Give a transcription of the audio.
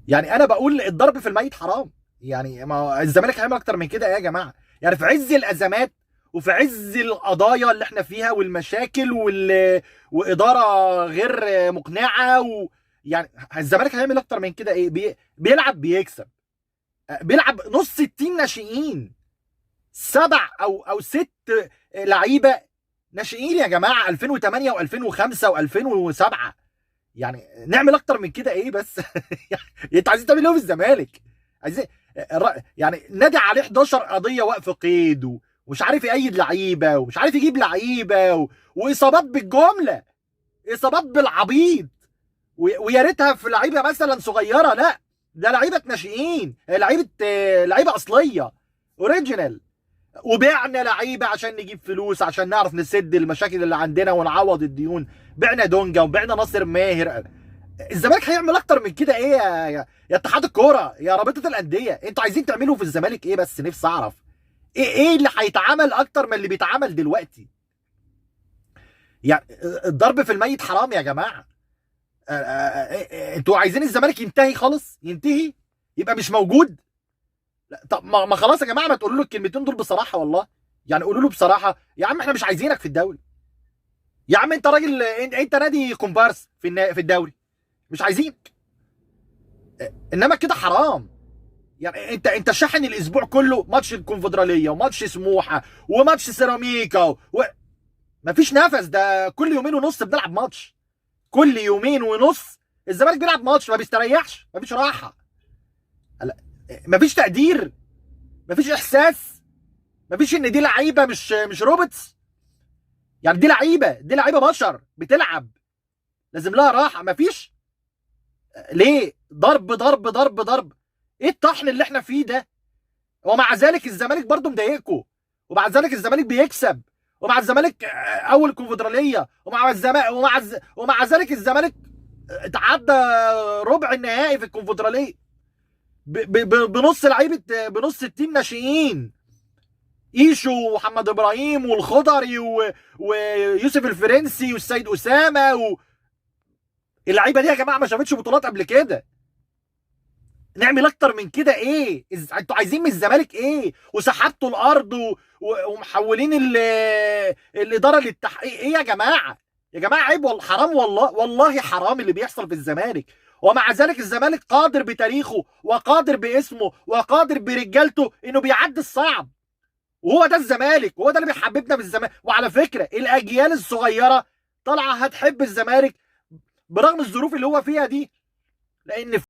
يعني انا بقول الضرب في الميت حرام. يعني ما الزمالك هيعمل اكتر من كده يا جماعة؟ يعني في عز الازمات وفي عز القضايا اللي احنا فيها والمشاكل واداره غير مقنعة يعني الزمالك هيعمل اكتر من كده ايه؟ بيلعب، بيكسب، بيلعب نص ال team ناشئين، 7 او 6 لعيبة ناشئين يا جماعة، 2008 و2005 و2007. يعني نعمل اكتر من كده ايه بس؟ انتوا عايزين تعملوا ايه في الزمالك؟ عايزين يعني نادي عليه 11 قضية وقف قيد، ومش عارف يأيد لعيبة، ومش عارف يجيب لعيبة، واصابات بالجملة، اصابات بالعبيط، ويا ريتها في لعيبة مثلا صغيرة، لا ده لعيبة ناشئين، لعيبة اصلية original. وبعنا لعيبة عشان نجيب فلوس، عشان نعرف نسد المشاكل اللي عندنا ونعوض الديون. بعنا دونجا وبعنا ناصر ماهر. الزمالك هيعمل اكتر من كده ايه يا اتحاد الكورة، يا رابطه الاندية؟ انتوا عايزين تعملوا في الزمالك ايه بس؟ نفسي اعرف ايه اللي هيتعمل اكتر من اللي بيتعمل دلوقتي. يعني الضرب في الميت حرام يا جماعة. انتوا عايزين الزمالك ينتهي خالص، ينتهي، يبقى مش موجود؟ لا، طب ما خلاص يا جماعة، ما تقولوا له الكلمتين دول بصراحة والله. يعني قولوا له بصراحة يا عم احنا مش عايزينك في الدوري يا عم، انت راجل، انت نادي كومبارس في الدوري، مش عايزينك. انما كده حرام. يعني انت شاحن الاسبوع كله ماتش الكونفدراليه وماتش سموحه وماتش سيراميكا مفيش نفس. ده كل يومين ونص بنلعب ماتش، كل يومين ونص الزمالك بيلعب ماتش، ما بيستريحش، مفيش راحة، مفيش تقدير، مفيش احساس، مفيش ان دي لعيبة مش robots. يعني دي لعيبة، دي لعيبة بشر بتلعب، لازم لها راحة. مفيش. ليه ضرب ضرب ضرب ضرب؟ ايه الطحن اللي احنا فيه ده؟ ومع ذلك الزمالك برضو مضايقكم، ومع ذلك الزمالك بيكسب، ومع الزمالك اول كونفدراليه، ومع الزمالك ومع ذلك الزمالك اتعدى ربع النهائي في الكونفدراليه بنص لعيبة، بنص ال team ناشئين، ايشو ومحمد ابراهيم والخضري ويوسف الفرنسي والسيد اسامة اللعيبة دي يا جماعة ما شافتش بطولات قبل كده. نعمل اكتر من كده ايه؟ انتوا عايزين من الزمالك ايه؟ وسحبتوا الارض ومحولين الادارة للتحقيق. ايه يا جماعة؟ يا جماعة عيب والله، حرام والله، والله حرام اللي بيحصل في الزمالك. ومع ذلك الزمالك قادر بتاريخه وقادر باسمه وقادر برجالته انه بيعدي الصعب، وهو ده الزمالك، وهو ده اللي بيحببنا بالزمالك. وعلى فكرة الاجيال الصغيرة طالعه هتحب الزمالك برغم الظروف اللي هو فيها دي، لان